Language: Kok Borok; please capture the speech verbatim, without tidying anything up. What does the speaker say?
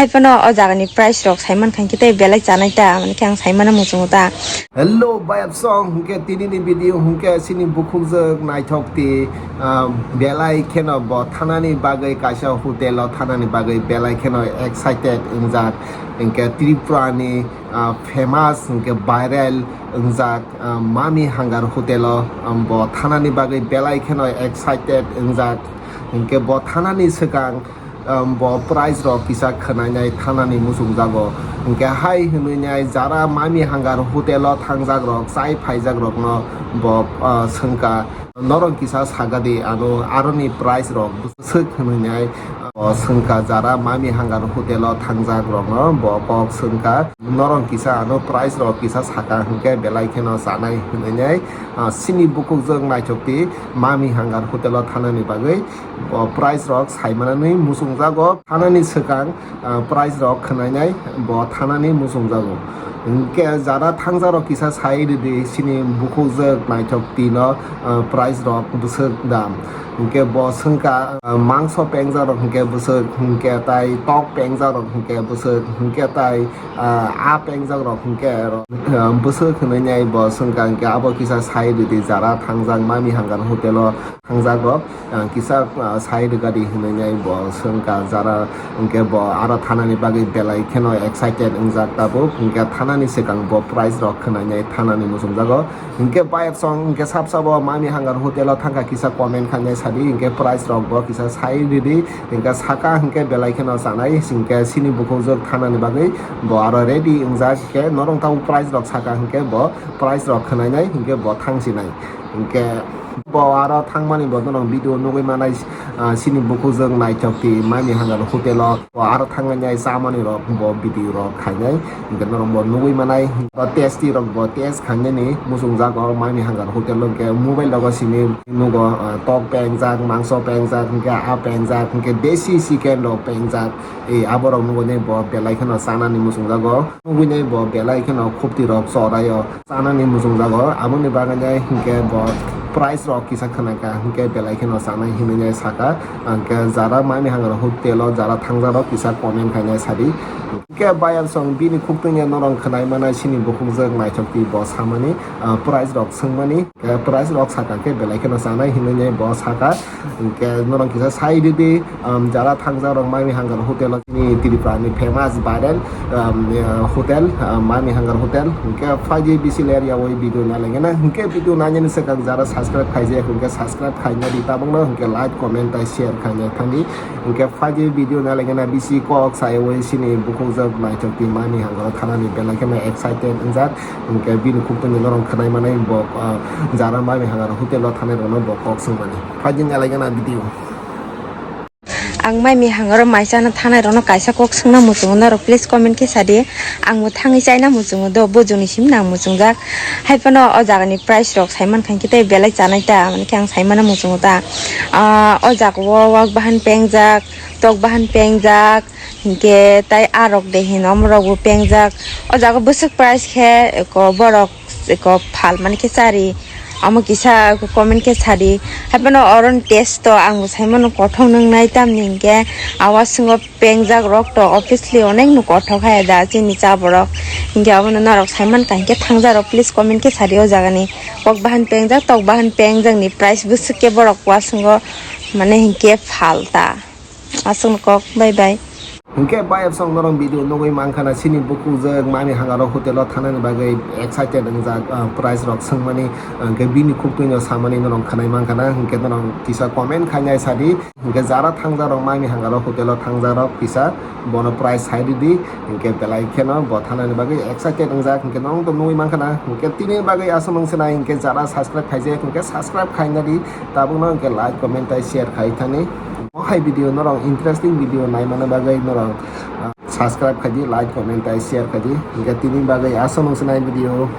Phano o jagani price rok saiman khankhe tei belai chanai ta, hwnwi khe ang saimano muchungo ta. Hello, bayap song, hwnkhe tini ni video hwnkhe chini bukhukjwk naithok ti, ah, belai kheno bo thanani bagwi kaisa hotel o thanani bagwi belai kheno excited wngjak, hwnkhe Tripura ni, ah, famous hwnkhe viral wngjak, ah, Mami Hangar hotel o, um, bo thanani bagwi belai kheno excited wngjak, hwnkhe bo thanani swkang um, bo price rok kisa khwnainai thanani muchungjago. Hwnkhe hai hwnwi nai jara Mami Hangar hotel o thangjak rok, chai phaijak rokno bo, uh, swngkha, "Norok kisa sakadi ano aroni price rok bwswk?" hwnwi nai, uh, swngkha jara Mami Hangar hotel o thangjak rokno bo kok swngkha, "Norok kisa ano price rok kisa saka hwnkhe belai kheno chanai," hwnwi nai, uh, chini bukhukjwk naithok ti Mami Hangar hotel o thanani bagwi. Bo price rok saimanani muchungjago. Thanani swkang, ah, price rok khwnainai bo thanani muchungjago. Hwnkhe jara thangjak rok kisa sai rwdi, chini bukhukjwk naithok tino, ah, price rok bwswk dam. Hwnkhe bo swngkha, ah, mangso pengjak rok hwnkhe bwswk, hwnkhe tai tok pengjak rok hwnkhe bwswk, hwnkhe tai, ah, a pengjak rok hwnkhe ro-, ah, bwswk hwnwi nai bo swngkha. Hwnkhe abo kisa sai rwdi jara thangjak Mami Hangar hotel o thangjak rok, ah, kisa, ah, sai rwgadi hwnwi nai bo swngkha jara, hwnkhe bo aro thanani bagwi belai kheno excited wngjak tabuk, hwnkhe thanani swkang bo price rok khwnainai thanani muchungjago. Hwnkhe bayap song hwnkhe sab sabo Mami Hangar hotel o thangkha kisa comment khainai sadi, hwnkhe price rok bo kisa sai rwdi, hwnkhe saka hwnkhe belai kheno chanai, hwnkhe chini bukhukjwk thanani bagwi bo aro ready wngjak, hwnkhe norok tabuk price rok saka hwnkhe bo price rok khwnainai, hwnkhe bo thangsinai. Hwnkhe bo aro thangmani bo norok video nugwi manai, ah, chini bukhukjwk naithok ti Mami Hangar hotel o. Bo aro thangmani ai chamani rok bo video rok khainai. Hwnkhe norok bo nugwi manai. Bo tasty rok bo taste khainani muchungjago Mami Hangar hotel o. Hwnkhe mobile rogo simi nugo, ah, tok pengjak, mangso pengjak, hwnkhe a pengjak, hwnkhe desi chicken rok pengjak. E, aborok nugwi nai bo belai kheno chanani muchungjago. Nugwi nai bo belai kheno khupti rok choraio. Chanani muchungjago. Aboni bagwi nai hwnkhe bo price rok kisa khwnakha, hwnkhe belai kheno chanai hinwi nai saka. Hwnkhe jara Mami Hangar hotel o jara thangjak rok kisa comment khainai sadi. Hwnkhe bayar song bini khuktwino norok khwnai manai chini bukhukjwk naithok ti bo samani, ah, price rok swngmani. Hwnkhe price rok saka khe belai kheno chanai hinwi nai bo saka. Hwnkhe norok kisa sai rwdi, um, jara thangjak rok Mami Hangar hotel o, chini Tripura ni famous viral, um, uh, hotel, uh, Mami Hangar hotel. Hwnkhe phaidi bisi ler yawi video nalaigena. Hwnkhe video nainani swkang jara subscribe khaijak, hwnkhe subscribe khaina di tabukno, hwnkhe like, comment tai share khaina thangdi. Hwnkhe phaidi video nalaigena bisi kok sai wi chini bukhukjwk naithok ti Mami Hangar o thanani belai kheno excited wngjak. Hwnkhe bini khuktwini norok khwnai manai bo, ah, jara Mami Hangar hotel o thanai rokno bo kok swngmani. Phaidi nalaigena video. Ang Mami Hangar o mai chana thanai rokno kaisa kok swngna muchungo, norok please comment khe sadi. Ang bo thangwi chaina muchungo do, bujuni simna ang muchungjak. Hai phano o jagani price rok saiman khankhe tei belai chanai ta, hwnwi khe ang saimano muchungo ta. Ah, o jaga o wak bahan pengjak, tok bahan pengjak, hinkhe tai arok de hino omorok bo pengjak. O jaga bwswk price khe eko borok eko phalmani khe chari. Omo kisa comment khe sadi. Haiphano oroni taste to ang bo saimano kothok nwngnai, tamni hinkhe awasungo pengjak rok to obviously onek no kothok hai da chini cha borok. Hinkhe abono norok saiman kha hinkhe thangjak rok please comment khe sadi o jagani. Kok bahan pengjak, tok bahan pengjak ni price bwswk khe borok wasungo mane hinkhe phalta. Aswkno kok, bye bye. Hinkhe bayar song norok video nugwi mankha na, chini bukhukjwk Mami Hangar o hotel o thanani bagwi excited wngjak, ah, price rok swngmani, ah, hinkhe bini khuktwino samani norok khwnai mankha na, hinkhe norok kisa comment khainai sadi, hinkhe jara thangjak rok Mami Hangar o hotel o thangjak rok kisa bono price sai rwdi, hinkhe belai kheno bo thanani bagwi excited wngjak, hinkhe norok to nugwi mankha na, hinkhe tini bagwi aswk nung se nai, hinkhe jara subscribe khaijak, hinkhe subscribe khaina di. Tabukno hwnkhe like, comment tai share khai thani. O hai video norok interesting video naimani bagwi norok, ah, subscribe khaidi, like, comment tai share khaidi. Hwnkhe tini bagwi aswk nung se nai video.